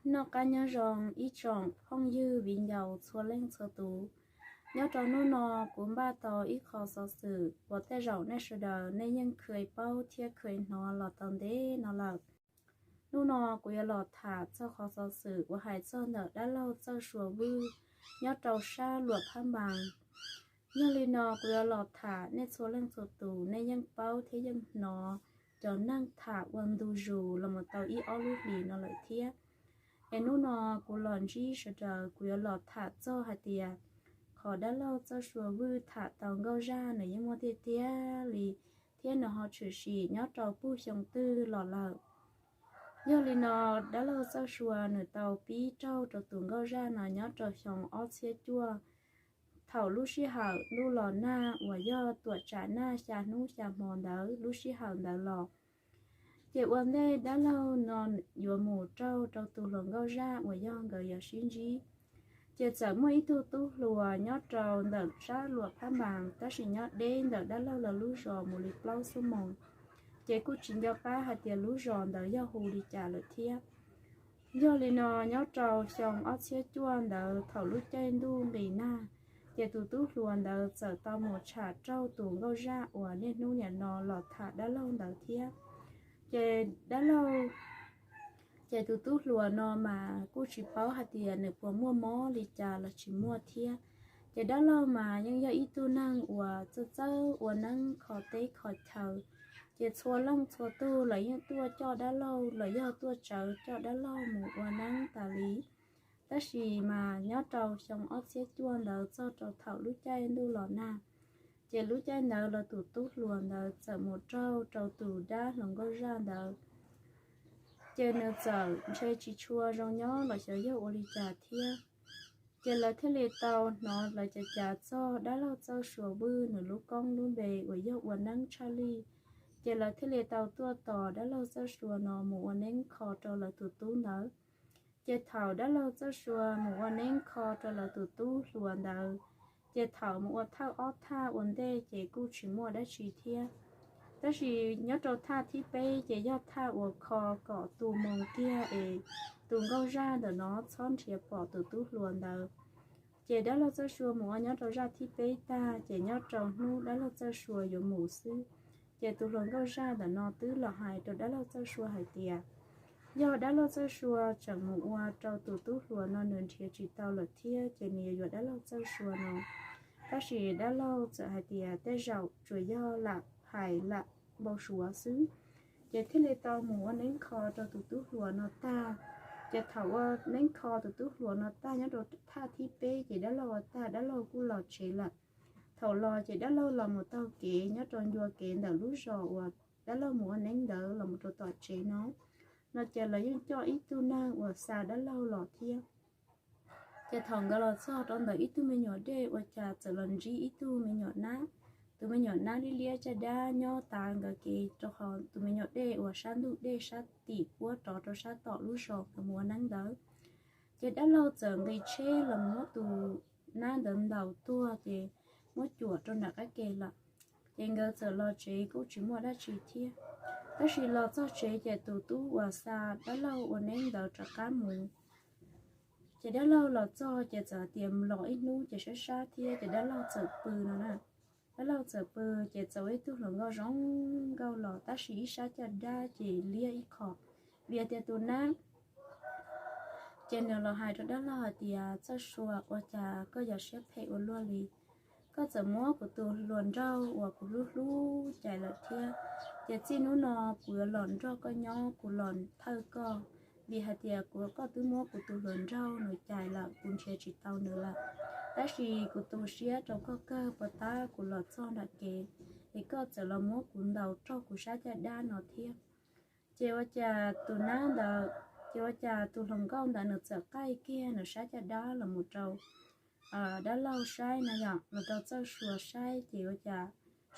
Noj qab nyob zoo ib tsoom phooj ywg viv ncaus txhua leej txhua tus. Nyob rau hnub no kuv npaj tau ib qho xov xwm uas tej zaum nej sawv daws nej yeej kheev paub thiab kheev hnov los tau ntev no lawm. Hnub no kuv yuav los tham txog qhov xov xwm uas hais txog ntawm dab laug Txawj Suas Vwj nyob rau sab Luam Phab Npas. Yog li no kuv yuav los tham nej txhua leej txhua tus nej yeej paub thiab yeej hnov cov neeg tham ua ntu zus los mus tau ib ob lub hlis no lawm thiab. Es hnub no kuv los ntsib sawv daws kuv yuav los tham txog hais tias qhov dab laug Txawj Suas Vwj tham tau Nkauj Zaj nws yeej muaj tiag tiag li thiab nws ho tshwm sim nyob rau puag xyoo twg los lawm. Yog li no dab laug Txawj Suas nws tau pib raug rau tus Nkauj Zaj no nyob rau xyoo ob txhiab cuaj, thaum lub sij hawm ntuj los nag uas yog tuam tsam nag xya hnub xya hmo ntawd lub sij hawm ntawd los. Ces ua ntej dab laug no yuav mus raug rau tus hluas Nkauj Zaj uas yog nkawd yuav sib ntsib, ces txawm muaj ib tug tub hluas nyob rau ntawm sab Luam Phab Npas tab sis nyob deb ntawm dab laug lawv lub zos mus li plaub xuab moos, ces kuj tsis nco qab hais tias lub zos ntawd yog hu li cas lawm thiab. Yog li no nyob rau xyoo ob txhiab cuaj ntawd thaum lub caij ntuj nqis nag, ces tus tub hluas ntawd txawm tau mus tsham raug tus Nkauj Zaj uas niaj hnub nim no los tham dab laug ntawd thiab. Ces dab laug ces tus tub hluas no mas kuj tsis paub hais tias nws puas muaj mob li cas los tsis muaj thiab. Ces dab laug mas yeej yog ib tug neeg uas txawj txawj ua neeb kho teb kho chaw, ces txhua leej txhua tug los yeej tuaj coj dab laug los yog tuaj tsawv coj dab laug mus ua neeb tas li. Tab sis mas nyob rau xyoo ob txhiab cuaj ntawd txog rau thaum lub caij ntuj los nag, ces lub caij ntawd los tus tub hluas ntawd txawm mus raug rau tus dab hluas Nkauj Zaj ntawd, ces nws txawm ntshe tsis tshua zoo nyob los xyov yog ua li cas thiab. Ces lawv thiaj li tau hnov lawv cav cav txog dab laug Txawj Suas Vwj nws lub koob lub npe uas yog ua neeb tshaj lij. Ces lawv thiaj li tau tuaj tos dab laug Txawj Suas no mus ua neeb kho rau lawv tus tub ntawd. Ces thaum dab laug Txawj Suas mus ua neeb kho rau lawv tus tub hluas ntawd, ces thaum mus ua thawj ob thaj ua ntej ces kuj tsis muaj dab tsi thiab. Tab sis nyob rau thaj thib peb ces yog thaj uas kho kom tu moo kiag es tus Nkauj Zaj ntawm no txhob nrhiav pom tus tub hluas ntawd. Ces dab laug Txawj Suas mus ua nyob rau zaj thib peb tag ces nyob rau hnub dab laug Txawj Suas yuav mus xwb, ces tus hluas Nkauj Zaj ntawm no twb los hais rau dab laug Txawj Suas hais tias yog dab laug Txawj Suas tseem mus ua rau tus tub hluas no nws nrhiav tsis tau lawm thiab ces nws yuav yuav dab laug Txawj Suas no. Tab sis dab laug txawm hais tias tej zaum tsuas yog lam hais lam npau suav xwb, ces thiaj li tau mus ua neeb kho rau tus tub hluas no tag. Ces thaum ua neeb kho tus tub hluas no tag nyob rau thaj thib peb ces dab laug ua tag dab laug kuj los tsev lawm. Thaum los ces dab laug los mus taug kev nyob rau ncua kev ntawm lub zos uas dab laug mus ua neeb ntawd los mus rau tom tsev no, no ces lawv yeej coj ib tug neeg uas xa dab laug los thiab. Ces thaum nkawd los txog rau ntawm ib tug me nyuam dej ua cas txawm los ntsib ib tug me nyuam nab. Tus me nyuam nab liab liab caj dab nyob tav nkawd kev rau qhov tus me nyuam dej uas sab ntug dej sab tim puab rov rau sab tom lub zos nkawd mus ua neeb ntawd. Ces dab laug txawm nqis tsheb los muab tus nab ntawd ntaus tuag ces muab cuam rau nram qab ke lawm. Ces nkawd txawm los tsev kuj tsis muaj dab tsi thiab. Tab sis los txog tsev ces tus tub uas xa dab laug ua neeb ntawd rov qab mus. Ces dab laug los txog ces txawm tias los ib hnub ces sab sab thiab ces dab laug txawm pw no na. Dab laug txawm pw ces txawm ua ib tug hluas nkauj zoo nkauj los tab sis ib sab caj dab ces liab ib qho. Vim tias tus nab ces nws los hais rau dab laug hais tias, Txawj Suas, ua cas koj yog siab phem ua luaj li? Koj txawm muab kuv tus hluas nraug uas kuv hlub hlub cais lawm thiab. Ces txij hnub no kuv yuav los nrog koj nyob, kuv los thawj koj, vim hais tias kuv, koj twb muab kuv tus hluas nraug nws cais lawm, kuv nrhiav tsis tau nws lawm. Tab sis kuv tu siab rau koj kawg, puag ta kuv los txog nram kev es koj txawm los muab kuv ntaus raug kuv sab caj dab no thiab. Ces ua cas tus nab ntawd, ces ua cas tus hluas nkauj ntawd nws txawm qaij kiag nws sab caj dab los mus rau dab laug saib no yom, los rau Txawj Suas saib ces ua cas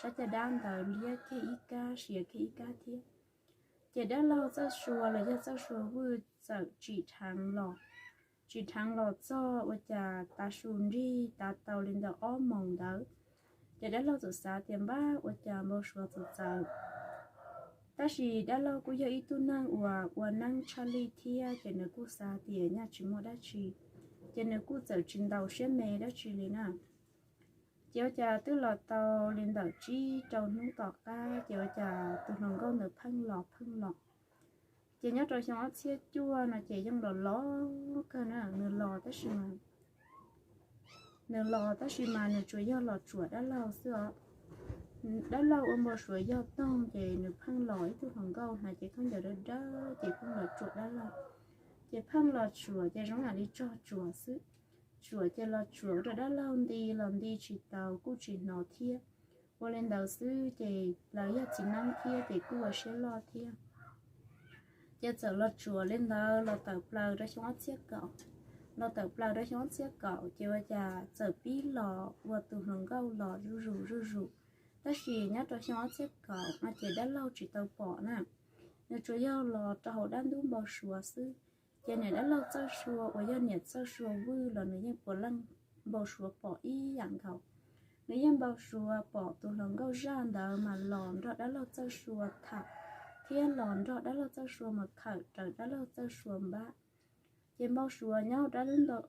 sab caj dab ntawd liab kiag ib kab, siav kiag ib kab thiab. Ces dab laug Txawj Suas los yog Txawj Suas Vwj txawm tsim dheev los, tsim dheev los txog ua cas tav su nrig tav tau li ntawm ob moos ntawd. Ces dab laug txawm xav tias npab ua cas npau suav txawm txawv. Tab sis dab laug kuj yog ib tug neeg uas ua neeb tshaj lij thiab, ces nws kuj xav tias nyaj tsis muaj dab tsi, ces nws kuj txawm tsis ntaus siab me dab tsi li na. Ces ua cas twb los tau li ntawm tsib rau hnub tom qab, ces ua cas tus hluas nkauj ntawd pheej los pheej los. Ces nyob rau xyoo ob txhiab cuaj no ces yeej los los kawg na, nws los tab sis mas nws los tab sis mas nws tsuas yog los tsuam dab laug xwb os. Dab laug ua npau suav yog toog, ces nws pheej los, ib tug hluas nkauj hnav cev khaub ncaws dawb dawb ces pheej los tsuam dab laug. Ces pheej los tsuam ces zoo yam li tsog tsuam xwb. Tsuam ces los tsuam rau dab laug nti los nti tsis tau, kuj tsis hnov thiab. Ua li ntawd xwb ces lawv yog txiv neeb thiab ces kuj ua siab loj thiab. Ces txawm los tsuam li ntawd los tawm plaws rau xyoo ob txhiab kaum. Los tawm plaws rau xyoo ob txhiab kaum ces ua cas txawm pib los ua tus hluas nkauj los zuj zus zuj zus. Tab sis nyob rau xyoo ob txhiab kaum no ces dab laug tsis tau pom na, nws tsuas yog los rau hauv dab ntub npau suav xwb. Ces niam dab laug Txawj Sua uas yog niam Txawj Sua Vwj los nws yeej puav leej npau suav pom ib yam nkaus. Nws yeej npau suav pom tus hluas nkauj zaj ntawd mas los nrog dab laug Txawj Sua tham, thiab los nrog dab laug Txawj Sua mus khawm raws dab laug Txawj Sua npab. Ces npau suav nyob hauv dab ntub,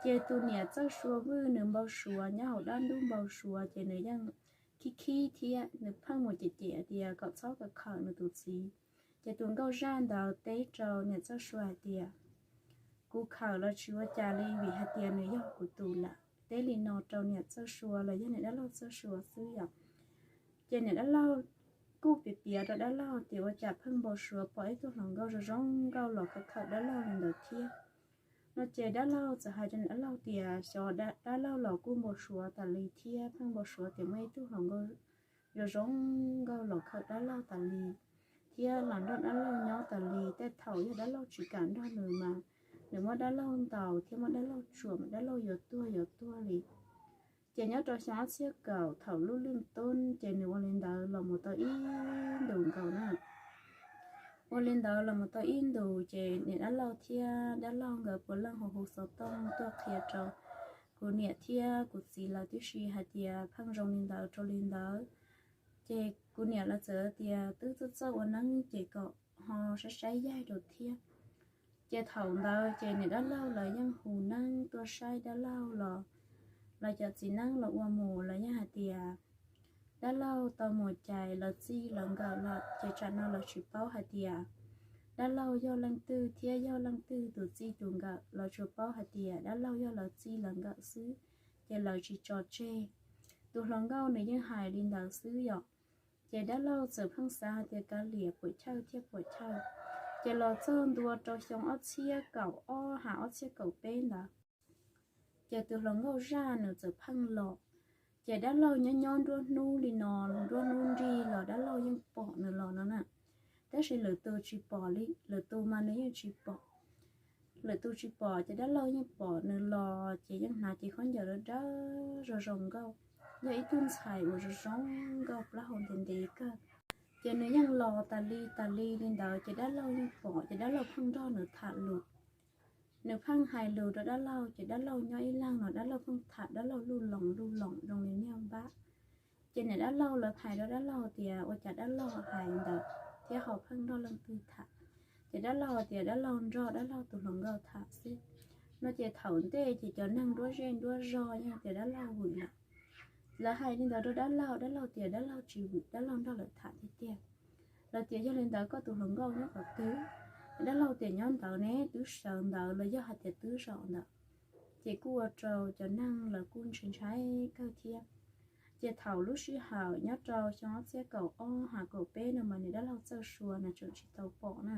ces tus niam Txawj Sua Vwj nws npau suav nyob hauv dab ntub npau suav ces nws yeej khib khib thiab nws pheej mus cem cem tias kom txhob khawm nws tus txiv. Ces tus nkauj zaj ntawd teb rau niam Txawj Sua hais tias, kuv khawm los tsis ua cas li vim hais tias nws yog kuv tus lawm. Teb li no rau niam Txawj Sua los yog niam dab laug Txawj Sua xwb yom. Ces niam dab laug kuj piav piav rau dab laug tias ua cas pheej npau suav pom ib tug hluas nkauj zoo zoo nkauj los khawm khawm dab laug li ntawd thiab. No ces dab laug txawm hais rau niam dab laug tias xyov dab laug los kuj npau suav tas li thiab, pheej npau suav tias muaj ib tug hluas nkauj zoo zoo nkauj los khawm dab laug tas li, thiab los nrog dab laug nyob tas li. Tej thaum yog dab laug tsis kam nrog nws mas nws muab dab laug ntaus thiab muab dab laug tsuam mas dab laug yuav tuag yuav tuag li. Ces nyob rau xyoo ob txhiab kaum thaum lub lwj tub ces nws ua li ntawd los mus tau ib ntus nkaus na. Ua li ntawd los mus tau ib ntus ces niam dab laug thiab dab laug nkawd puav leej hu hu xov tooj tuaj qhia rau kuv niam thiab kuv txiv lawv tib si hais tias pheej zoo li ntawd rau li ntawd. Ces kuv niam lawv txawm tias twb txawj txawj ua neeb ces kom ho saib saib yaig rau thiab. Ces thaum ntawd ces niam dab laug lawv yeej hu neeb tuaj saib dab laug los, lawv cov txiv neeb los ua mus lawv yeej hais tias dab laug tau mus cais lawv txij lawv nkawm lawm, ces tsam no lawv tsis paub hais tias dab laug yog leej twg thiab yog leej twg tus txij tus nkawm, lawv tsuas paub hais tias dab laug yog lawv txij lawv nkawm xwb, ces lawv tsis tso tseg. Tus hluas nkauj nws yeej hais li ntawd xwb yom. Ces dab laug txawm pheej xav hais tias kav liam puam chawj thiab puam chawj. Ces los txog ntua rau xyoo ob txhiab kaum ob hos ob txhiab kaum peb ntawd, ces tus hluas nkauj zaj nws txawm pheej los. Ces dab laug nyob nyob nruab hnub li no, nruab hnub nrig los dab laug yeej pom nws los no na. Tab sis lwm tus tsis pom li, lwm tus mas nws yeej tsis pom. Lwm tus tsis pom ces dab laug yeej pom nws los ces yeej hnav cev khaub ncaws dawb dawb zoo zoo nkauj, yog ib tug ntxhais uas zoo zoo nkauj plaub hau ntev ntev kawg. Ces nws yeej los tas li tas li li ntawd ces dab laug yeej pom ces dab laug pheej nrog nws tham lus. Nws pheej hais lus rau dab laug ces dab laug nyob ib leeg no dab laug pheej tham dab laug luj loos luj loos zoo li niag npab. Ces niam dab laug lawv hais rau dab laug tias ua cas dab laug hais ntawd thiab ho pheej nrog leej twg tham. Ces dab laug tias dab laug nrog dab laug tus hluas nkauj tham xwb. No ces thaum ntej ces cov neeg nruab zej nruab zog yeej tias dab laug vwm lawm. Lawv hais li ntawd rau dab laug, dab laug tias dab laug tsis vwm, dab laug nrog lawv tham tiag tiag. Lawv tias yog li ntawd koj tus hluas nkauj nyob qhov twg? Dab laug tias nyob ntawd ne, twb sawv ntawd los yog hais tias twb zaum ntawd. Ces kuj ua rau cov neeg lawv kuj ntshai ntshai kawg thiab. Ces thaum lub sij hawm nyob rau xyoo ob txhiab kaum ob hos kaum peb no mas niam dab laug Txawj Sua nws tseem tsis tau pom na.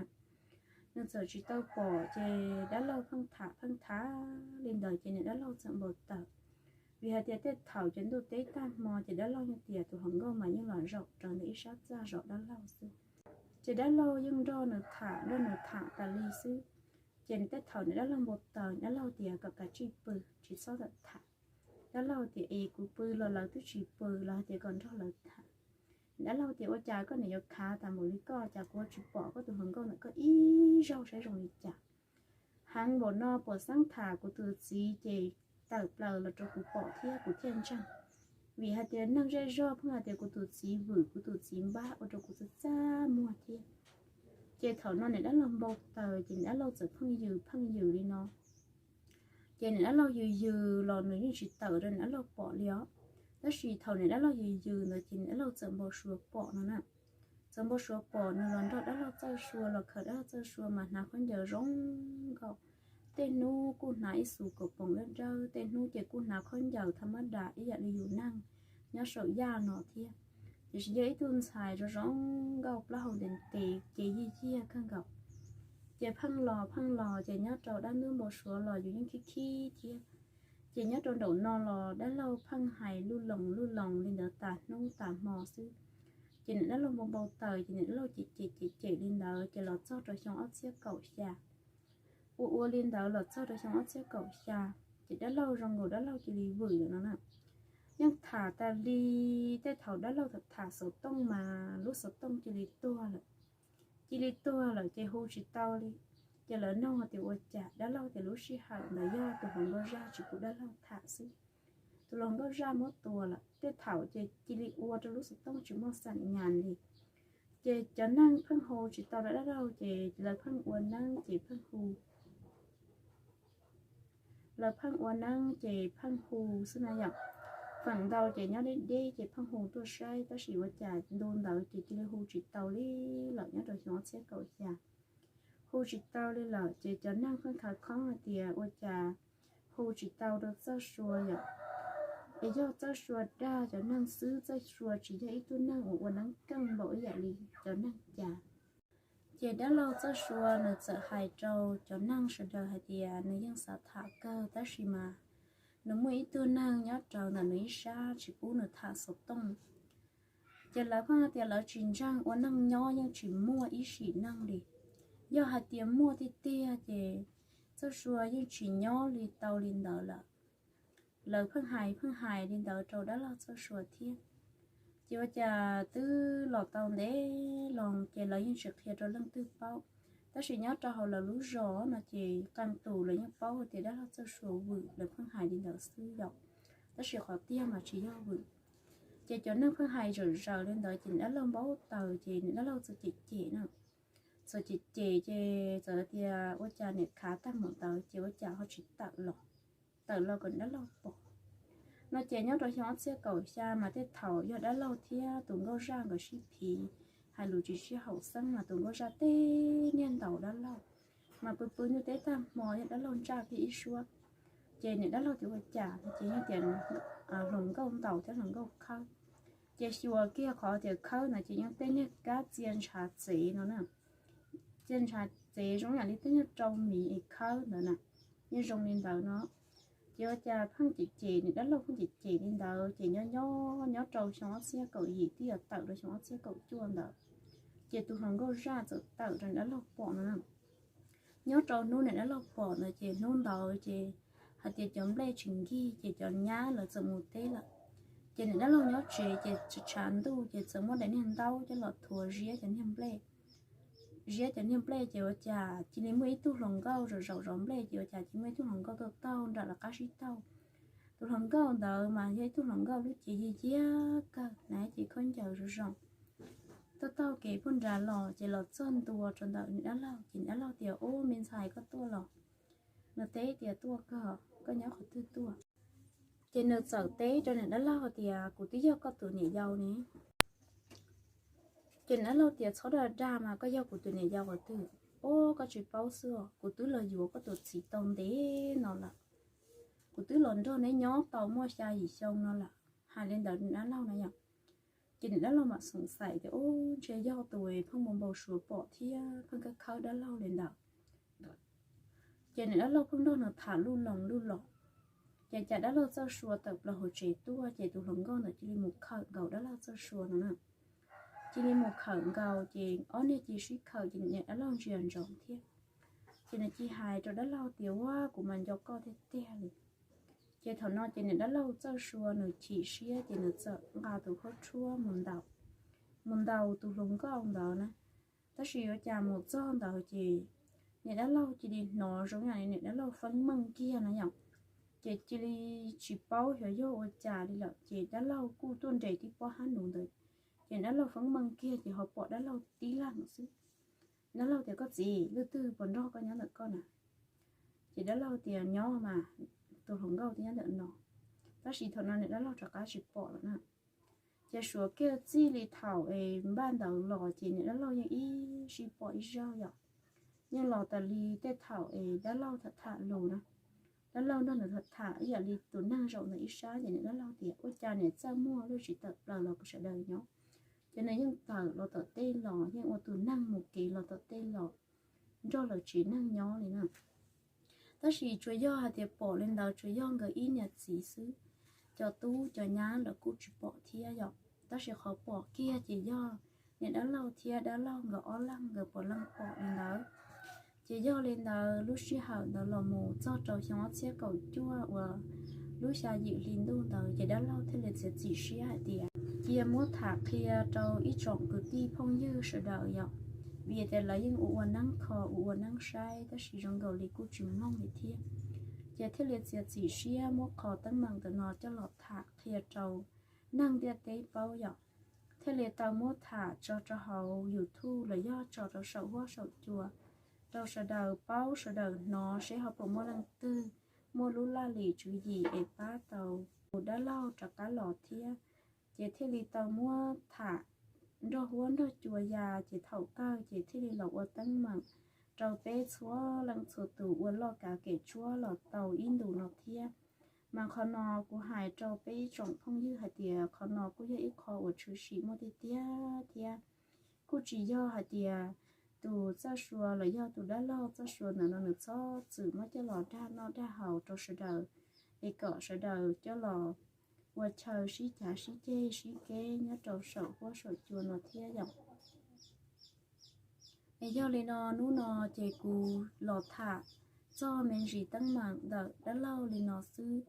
Nws txawm tsis tau pom ces dab laug pheej tham pheej tham li ntawd ces niam dab laug txawm npau taws. Vim hais tias tej thaum cov ntuj teb tag hmo ces dab laug yeej tias tus hluas nkauj mas yeej los zaum raws ntawm ib sab txaj zov dab laug xwb. Ces dab laug yeej nrog nws tham nrog nws tham tas li xwb. Ces tej thaum niam dab laug npau taws, dab laug tias kom kav tsij pw, tsis txhob tawm tham. Dab laug tias es kuv pw los lawv twb tsis pw, lawv hais tias kom nrog lawv tham. Dab laug tias ua cas koj niam yuav khav tas npaum li koj, cas kuv tsis pom koj tus hluas nkauj ntawm koj ib zaug saib zoo li cas. Heev npaum no puas xeeb tham kuv tus txiv ces tawm plaws los rau kuv pom thiab kuv thiaj ntseeg. Vim hais tias neeg zej zog pheej hais tias kuv tus txiv vwm, kuv tus txiv npab ua rau kuv txaj txaj muag thiab. Ces thaum no niam dab laug npau taws ces niam dab laug txawm pheej yws pheej yws li no. Ces niam dab laug yws yws los nws yeej tsis tawm rau niam dab laug pom li os. Tab sis thaum niam dab laug yws yws ntawd ces niam dab laug txawm npau suav pom no na. Txawm npau suav pom nws los nrog dab laug Txawj Sua los khaws dab laug Txawj Sua mas hnav khaub ncaws zoo nkauj. Tej hnub kuj hnav ib xus kaum poom dawb dawb, tej hnub ces kuj hnav khaub ncaws thaj mab das ib yam li yus neej nyob saum yaj no thiab. Tiam sis yog ib tug ntxhais zoo zoo nkauj plaub hau ntev ntev ces yig yiag kawg nkaus. Ces pheej los pheej los ces nyob rau dab ntub npau suav los yus yeej khib khib thiab. Ces nyob rau nraum no los dab laug pheej hais luj loos luj loos li ntawd tas hnub tas hmo xwb. Ces niam dab laug npau npau taws ces niam dab laug cem cem cem cem li ntawd ces los txog rau xyoo ob txhiab kaum xya. Ua ua li ntawd los txog rau xyoo ob txhiab kaum xya, ces dab laug zoo nkaus dab laug cia li vwm lawm no na. Yeej tham tas li, tej thaum dab laug tham tham xov tooj mas lub xov tooj cia li tuag lawm. Cia li tuag lawm ces hu tsis tau li. Ces lawv nug tias ua cas, dab laug tias lub sij hawm ntawd yog tus hluas nkauj zaj tsis pub dab laug tham xwb. Tus hluas nkauj zaj muab tua lawm, tej thaum ces cia li ua rau lub xov tooj tsis muaj xam nyas li. Ces cov neeg pheej hu tsis tau rau dab laug ces lawv pheej ua neeb ces pheej hu. Lawv pheej ua neeb ces pheej hu xwb na yom. Feem ntau ces nyob deb deb ces pheej hu tuaj saib, tab sis ua cas ntu ntawd ces cia li hu tsis tau li lawm nyob rau xyoo ob txhiab kaum xya. Hu tsis tau li lawm ces cov neeg pheej khav khoob hais tias ua cas hu tsis tau rau Txawj Sua yom. Es yog Txawj Sua dag cov neeg xwb, Txawj Sua tsis yog ib tug neeg uas ua neeb keej npaum ib yam li cov neeg cas. Ces dab laug Txawj Sua nws txawm hais rau cov neeg sawv daws hais tias nws yeej xav tham kawg tab sis mas nws muaj ib tug neeg nyob rau ntawm nws ib sab tsis pub nws tham xov tooj. Ces lawv pheej hais tias lawv tsis ntseeg, ua neej nyob yeej tsis muaj ib sim neej li. Yog hais tias muaj tiag tiag ces Txawj Sua yeej tsis nyob li tau li ntawd lawm. Lawv pheej hais pheej hais li ntawd rau dab laug Txawj Sua thiab. Ces ua cas twb los tau ntev los ces lawv yeej tsis qhia rau leej twg paub. Tab sis nyob rau hauv lawv lub zos no ces qee tus lawv yeej paub hais tias dab laug Txawj Sua vwm, lawv pheej hais li ntawd xwb yom. Tab sis qhov tiag mas tsis yog vwm. Ces cov neeg pheej hais zawm zaws li ntawd ces niam dab laug npau taws ces niam dab laug txawm cem cem na. Txawm cem cem ces txawm tias ua cas niam khav tag mus ntawd ces ua cas ho tsis tawm los, tawm los kom dab laug pom no. Ces nyob rau xyoo ob txhiab kaum xya mas tej thaum yog dab laug thiab tus nkauj zaj nkawd sib phiv, hais lus tsis sib haum xeeb mas tus nkauj zaj teb niag ntaus dab laug, mas pw pw nyuj teb tag hmo yog dab laug ntsaj kiag ib suab. Ces niam dab laug tias ua cas no ces yeej tias hluas nkauj ntaus thiab hluas nkauj khawb. Ces xyuas kiag qhov tias khawb ntawd ces yeej tej niag kab txia ntshav txev no na. Txia ntshav txev zoo yam li tej niag rau miv es khawb ntawd na, yeej zoo li ntawd no. Ces ua cas pheej cem cem, niam dab laug pheej cem cem li ntawd ces nyob nyob nyob rau xyoo ob txhiab kaum yim twb yuav tawm rau xyoo ob txhiab kaum cuaj ntawd, ces tus hluas nkauj zaj txawm tawm rau niam dab laug pom no na. Nyob rau hnub niam dab laug pom ntawd ces hnub ntawd ces hais tias cov nplej tsis nkig ces cov nyab lawv txawm mus teb lawm. Ces niam dab laug nyob tsev ces tshav ntuj ces txawm muab daim niag ntaub coj los thuav ziab cov niag nplej. Ziab cov niag nplej ces ua cas cia li muaj ib tug hluas nkauj zaum zaum zov nplej ces ua cas cia li muaj ib tug hluas nkauj taug taug nram lawv qab sib taug. Tus hluas nkauj ntawd mas yog ib tug hluas nkauj lub cev yig yiag kawg na, cev khaub ncaws zoo zoo, taug taug kev puag nrad los ces los txog ntua rau ntawm niam dab laug ces niam dab laug tias, Ub, me ntxhais, koj tuaj los? Nws teb tias, Tuaj kawg, koj nyob qhov twg tuaj? Ces nws txawm teb rau niam dab laug tias, Kuv twb yog koj tus niam yau ne. Ces niam dab laug tias, Txhob dag dag mas, koj yog kuv tus niam yau qhov twg? Ub, koj tsis paub xwb os, kuv twb los yuav koj tus txiv tau ntev no lawm. Kuv twb los nrog neb nyob tau muaj xya yim xyoo no lawm. Hais li ntawd niam dab laug na yom. Ces niam dab laug mam xoom xaim tias, Ub, ntshe yog tus pheej mus npau suav pom thiab pheej khawb khawb dab laug li ntawd. Ces niam dab laug pheej nrog nws tham luj loos luj loos. Ces cas dab laug Txawj Sua tawm plaws hauv tsev tuaj ces tus hluas nkauj ntawd cia li mus khawm nkaus dab laug Txawj Sua no na. Cia li mus khawm nkaus ces ob niag cia li sib khawm ces niam dab laug ntsia ntsoov thiab. Ces nws cia li hais rau dab laug tias, Ua, kuv mas nco koj tiag tiag li. Ces thaum no ces niam dab laug Txawj Sua nws chim siab ces nws txawm nqa tus khaub tshuab mus ntaus, mus ntaus tus hluas nkauj ntawd na. Tab sis ua cas mus txog ntawd ces niam dab laug cia li hnov zoo yam li niam dab laug feeb meej kiag no yom. Ces cia li tsis paub xyov yog ua cas li lawm ces dab laug kuj tuaj nres tib pob hab nuv ntawd. Ces dab laug feeb meej kiag ces ho pom dab laug tib leeg xwb. Dab laug tias, koj txiv, leej twg puas nrog koj nyob ntawm koj na? Ces dab laug tias, nyob mas, tus hluas nkauj twb nyob ntawm no. Tab sis thaum no niam dab laug rov qab tsis pom lawm na. Ces suav kiag txij li thaum es npaj ntawd los ces niam dab laug yeej ib sij pom ib zaug yom. Yeej los tas li tej thaum es dab laug tham tham lus na, dab laug nrog nws tham tham ib yam li tus neeg zaum ntawm ib sab ces niam dab laug tias, ua cas niam txaj muag lub tsis tawm plaws los kuv sawv daws nyob. Ces nws yeej tawm los tom tej los, yeej ua tus neeg mus kev los tom tej los, nrog lawv tsev neeg nyob li na. Tab sis tsuas yog hais tias pom li ntawd tsuas yog nkawd ib niam txiv xwb, cov tub cov nyab lawv kuj tsis pom thiab yom. Tab sis qhov pom kiag ces yog niam dab laug thiab dab laug nkawd ob leeg nkawd puav leej pom li ntawd. Ces yog li ntawd lub sij hawm ntawd los mus txog rau xyoo ob txhiab kaum cuaj uas lub xya yim hli ntuj ntawd ces dab laug thiaj li txiav txim siab hais tias cia muab tham qhia rau ib tsoom kwv tij phooj ywg sawv daws yom, vim tias lawv yeej ua ua neeb kho ua ua neeb saib tab sis zoo nkaus li kuj tsis mloog li thiab. Ces thiaj li txiav txim siab muab qhov teeb meem ntawm no coj los tham qhia rau neeg ntiaj teb paub yom. Thiaj li tau muab tham tso rau hauv YouTube los yog tso rau saum huab saum cua rau sawv daws paub sawv daws hnov seb ho puas muaj leej twg muaj lub laj lim tswv yim es pab tau tus dab laug rov qab los thiab. Ces thiaj li tau muab tham nrog huab nrog cua ya ces thaum kawg ces thiaj li los ua teeb meem rau peb txhua leej txhua tus ua loj kav kem tshuab los tau ib ntus no thiab. Mas qhov no kuv hais rau peb ib tsoom phooj ywg hais tias qhov no kuj yog ib qho uas tshwm sim muaj tiag tiag thiab. Kuj tsis yog hais tias tus txaj sua los yog tus dab laug txaj sua ntawm no nws txhob txwm muab coj los dag noj dag haus rau sawv daws es kom sawv daws coj los ua chaw sib cav sib ceg sib keb nyob rau saum huab saum cua no thiab yom. Es yog li no hnub no ces kuv los tham txog me ntsis teeb meem ntawm dab laug li no xwb.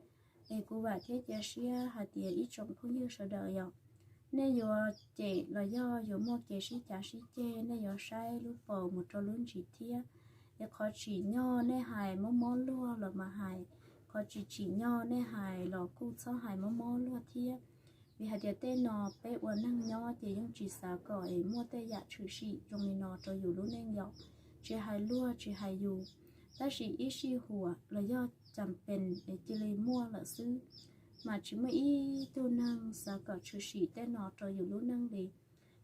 Es kuv vam thiab cia siab hais tias ib tsoom phooj ywg sawv daws yom, nej yuav cem los yog yuav muaj kev sib cav sib ceg nej yuav saib lub paus mus rau lub ntsis thiab. Es qhov tsim nyog nej hais mob mob luag los mas hais, qhov tsis tsim nyog nej hais los kuj txhob hais mob mob luag thiab. Vim hais tias tej no peb ua neeg nyob ces yeej tsis xav kom es muaj tej yam tshwm sim zoo li no rau yus lub neej yom. Tsis hais luag tsis hais yus, tab sis ib sij huam los yog cas pees es cia li muaj lawm xwb. Mas tsis muaj ib tug neeg xav kom tshwm sim tej no rau yus lub neej li.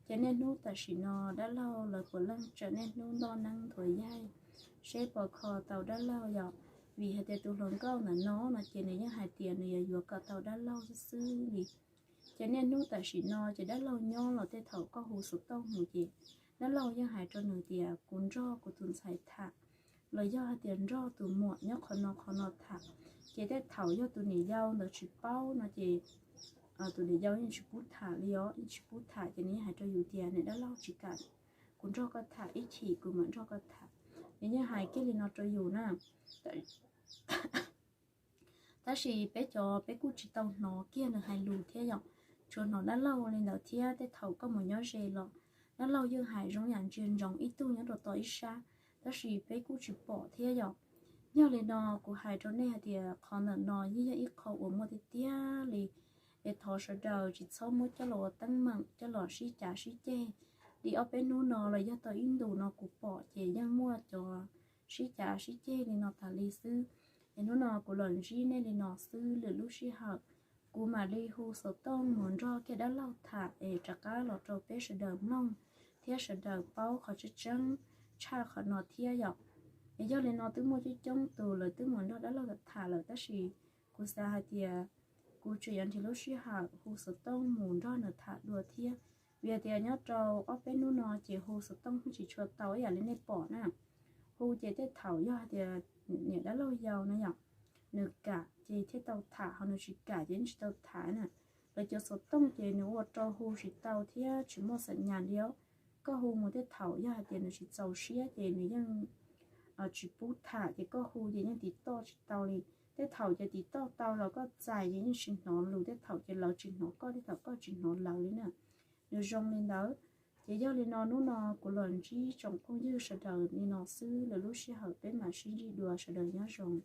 Ces niaj hnub tam sim no dab laug lawv puav leej tseem niaj hnub ntoj neeb nthuav yaig seb puas kho tau dab laug yom. Vim hais tias tus hluas nkauj ntawm no no ces nws yeej hais tias nws yuav yuav kom tau dab laug xwb xwb li. Ces niaj hnub tam sim no ces dab laug nyob los tej thaum koj hu xov tooj mus ces dab laug yeej hais rau nws tias kuv nrog kuv tus ntxhais tham, los yog hais tias nrog tus muam nyob qhov no qhov no tham. Ces tej thaum yog tus niam yau ntawd tsis paub no ces tus niam yau yeej tsis pub tham li os, yeej tsis pub tham ces nws yeej hais rau yus tias niam dab laug tsis kam, kuv nrog koj tham ib chim kuv mam nrog koj tham. Nws yeej hais kiag li no rau yus na. Tab sis peb cov peb kuj tsis tau hnov kiag nws hais lus thiab yom, tsuas hnov dab laug li ntawd thiab tej thaum koj mus nyob ze los dab laug yeej hais zoo yam ntsia ntsoov ib tug nyob rau tom ib sab, tab sis peb kuj tsis pom thiab yom. Yog li no kuv hais rau nej hais tias qhov ntawm no yeej yog ib qho uas muaj tiag tiag li, es thov sawv daws tsis txhob muab coj los ua teeb meem coj los sib cav sib ceg. Li ob peb hnub no los yog tau ib ntus no kuv pom ces yeej muaj cov sib cav sib ceg li no tas li xwb. Es hnub no kuv los ntsib nej li no xwb, lwm lub sij hawm kuv mam li hu xov tooj mus nrog kiag dab laug tham es rov qab los rau peb sawv daws mloog thiab sawv daws paub qhov tseeb tseeb tshaj qhov no thiab yom. Es yog li no twb muaj coob coob tus lawv twb mus nrog dab laug tham lawm tab sis kuv xav hais tias kuv tseem yuav nrhiav lub sij hawm hu xov tooj mus nrog nws tham dua thiab. Vim hais tias nyob rau ob peb hnub no ces hu xov tooj tsis tshua tau ib yam li nej pom na. Hu ces tej thaum yog hais tias niam dab laug yau na yom, nws kam ces thiaj tau tham, ho nws tsis kam ces yeej tsis tau tham na. Lawv cov xov tooj ces nws ua rau hu tsis tau thiab tsis muaj xam nyas li os. Koj hu mus tej thaum yog hais tias nws tsis txaus siab ces nws yeej tsis pub tham ces koj hu ces yeej tiv toj tsis tau li. Tej thaum ces tiv toj tau los koj txais ces yeej tsis hnov lus, tej thaum ces lawv tsis hnov koj, tej thaum koj tsis hnov lawv li na. Nws zoo li ntawd. Ces yog li no hnub no kuv los ntsib tsoom phooj ywg sawv daws li no xwb, lwm lub sij hawm peb mam sib ntsib dua, sawv daws nyob zoo.